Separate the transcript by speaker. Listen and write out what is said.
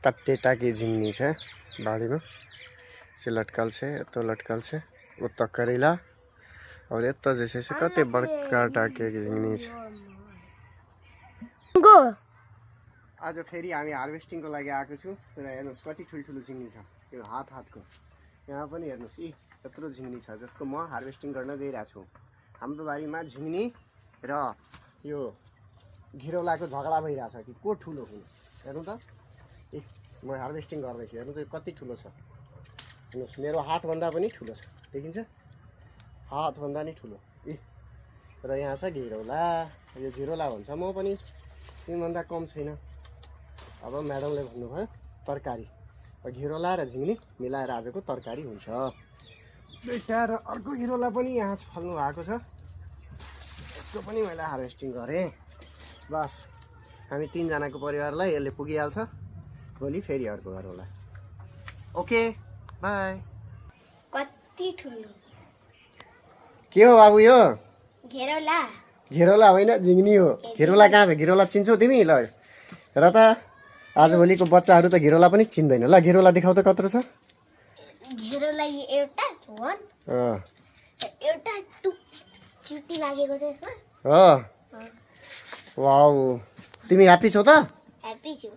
Speaker 1: कत्ते टाकी झिंगनी है बाड़ी में से लटकल है तो लटकल है उत करेला और ये तो जैसे से कत्ते बड़का टाके की झिंगनी है। आज फेरि हामी हार्वेस्टिङ को लागि आएको छु र हेर्नुस् कति ठुल्ठुलो झिंगनी छ यो हातको यहाँ पनि हेर्नुस् यी यत्रो झिंगनी छ जसको म हार्वेस्टिङ गर्न गइरहेको छु। हाम्रो बारीमा झिंगनी र यो घिरौलाको झगडा भइरहेछ कि को ठुलो हुनु हेर्नु त। ए म हार्वेस्टिङ गर्दैछु हेर्नु त यो कति ठुलो छ हेर्नुस् मेरो हातभन्दा पनि ठुलो छ देखिन्छ हातभन्दा नि ठुलो। ए र यहाँ छ घिरौला यो घिरौला भन्छ म पनि तिनभन्दा कम छैन। अब म्याडमले भन्नुभयो तरकारी घिरौला र झिंगनी मिलाएर आजको तरकारी हुन्छ। र अर्को घिरौला पनि यहाँ फल्नु भएको छ यसको पनि मैले हार्वेस्टिङ गरेँ। बस हामी तीनजनाको परिवारलाई यसले पुगिहाल्छ भोलि फेरि अर्को गरौँला। Okay by.
Speaker 2: कति ठुलो
Speaker 1: के हो बाबु यो
Speaker 2: घेरौला
Speaker 1: घिरौला होइन झिंगनी हो। घिरौला कहाँ छ घिरौला चिन्छौ तिमी ल र त आजभोलिको बच्चाहरू त घिरौला पनि चिन्दैन। ल घिरौला देखाउ त कत्रो छ
Speaker 2: घेरौला एउटा वन एउटा टुक चुटी लागेको छ यसमा।
Speaker 1: हो वाउ तिमी ह्याप्पी छौ त?
Speaker 2: ह्याप्पी छु।